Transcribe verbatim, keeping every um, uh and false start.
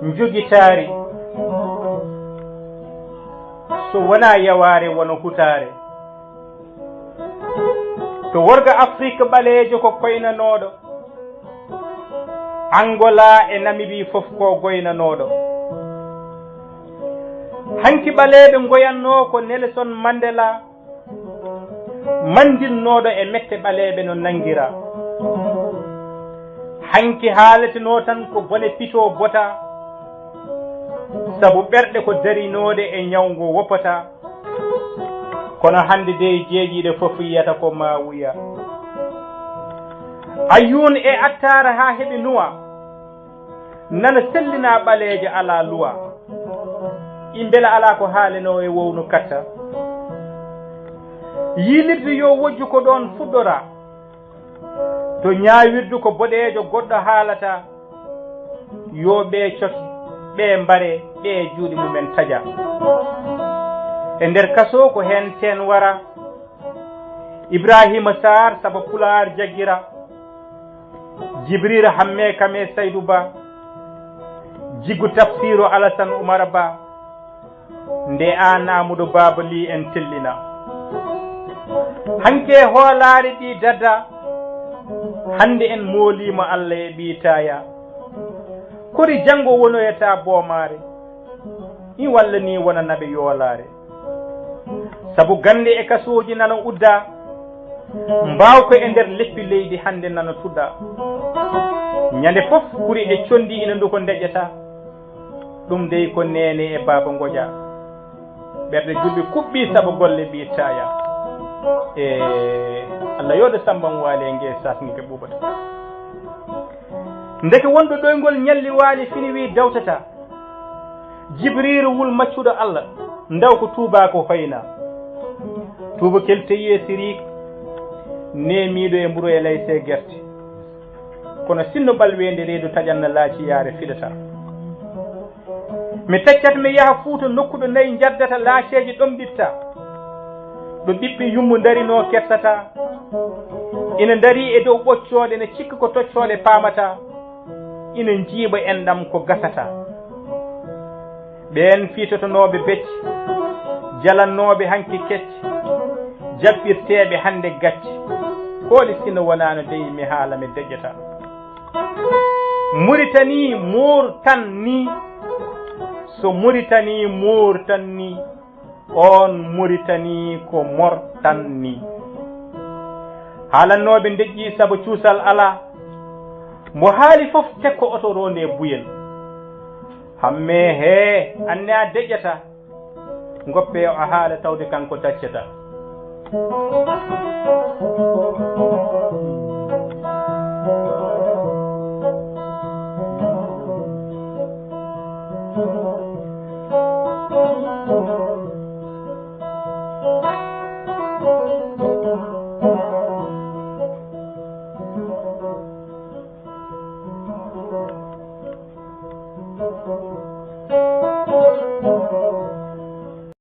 Njogitaari, so wonaa yawaare, wano hutaare. To worgo Afrik ɓaleejo ko koynanooɗo, Angola e Namibie fof ko goynanooɗo. Hanki ɓaleeɓe ngoyannoo ko Nelson Mandela, mandinnooɗo e mette ɓaleeɓe no nanngira. Hanki haaletenoo tan ko bone pito bota, sabu ɓerɗe ko darinooɗe e ñaw ngo woppataa. Kono hannde dey jeeƴiiɗe fof yiyata ko Maawuya. Ayyuun e Attaara haa heɓi Nuwa, nana sellinaa ɓaleejo alaa luwa. Imbela alaa ko haalenoo e wownu katta. Yiilirde yo wojju ko ɗoon fuɗɗoraa. To ñaawirdu ko boɗeejo goɗɗo haalata, yo ɓee coke, ɓee mbare, ɓee juuɗe mumen taƴa. E nder kasoo ko heen teen wara, Ibrahima Sarr, saba Pulaar jaggira, Jibril Hamme Kame Saydu Ba, Jigu Tafsiru Alasan Umar Ba, nde aan Amadou Baba Ly en tellina. Hanke hoolaare ɗi dada, hannde en mooliima Allah e ɓii taaya. Kori janngo wonoyata boomaare, in walla ni wona naɓe yoolaare. Sabu gannde e kasooji nana udda, mbaawka e nder leppi leydi hannde nana tuɗa. Ñande fof kuri e conndi ina nduko ndeƴƴata. Ɗum dey ko neene e baaba ngoƴa. Ɓerɗe julɓe kuɓɓi sabu golle ɓii taaya. E Allah yooɗo Samba Waali e nge sasnike ɓuuɓata. Ndeke wonɗo ɗoyngol ñalli waali fini wi dawtata. Jibriiru wul maccuɗo Allah, ndaw ko tuubaa ko hoyna. Tuubakel teyi e sirik, neemiiɗo e mburu e layse gerte. Kono sinno ɓalweende reedu taƴanna laaciyaare fiɗata. Mi teccat mi yaha Fuuta nokku ɗo nayi njaddata laaceeji ɗomɗitta. Ɗo ɓiɓɓe yummu ndarinoo kersata. Ina ndarii e dow ɓoccooɗe ne cikka ko toccooɗe paamata. Ina njiiɓa enɗam ko gasata. Ɓeen fiitotonooɓe becce, jalannooɓe hanki kecce, jaɓɓirteeɓe hannde gacce, kooli sino wonaano dey mi haala mi deƴƴata. Muritani moortan ni, so Muritani moortan ni, oon Muritani ko mortan ni. Haalannooɓe ndeƴƴi sabu cuusal alaa, mbo haali fof tekko oto roonde buyel. Hammee hee, anne a deƴƴata, ngoppe o a haala tawde kanko daccata.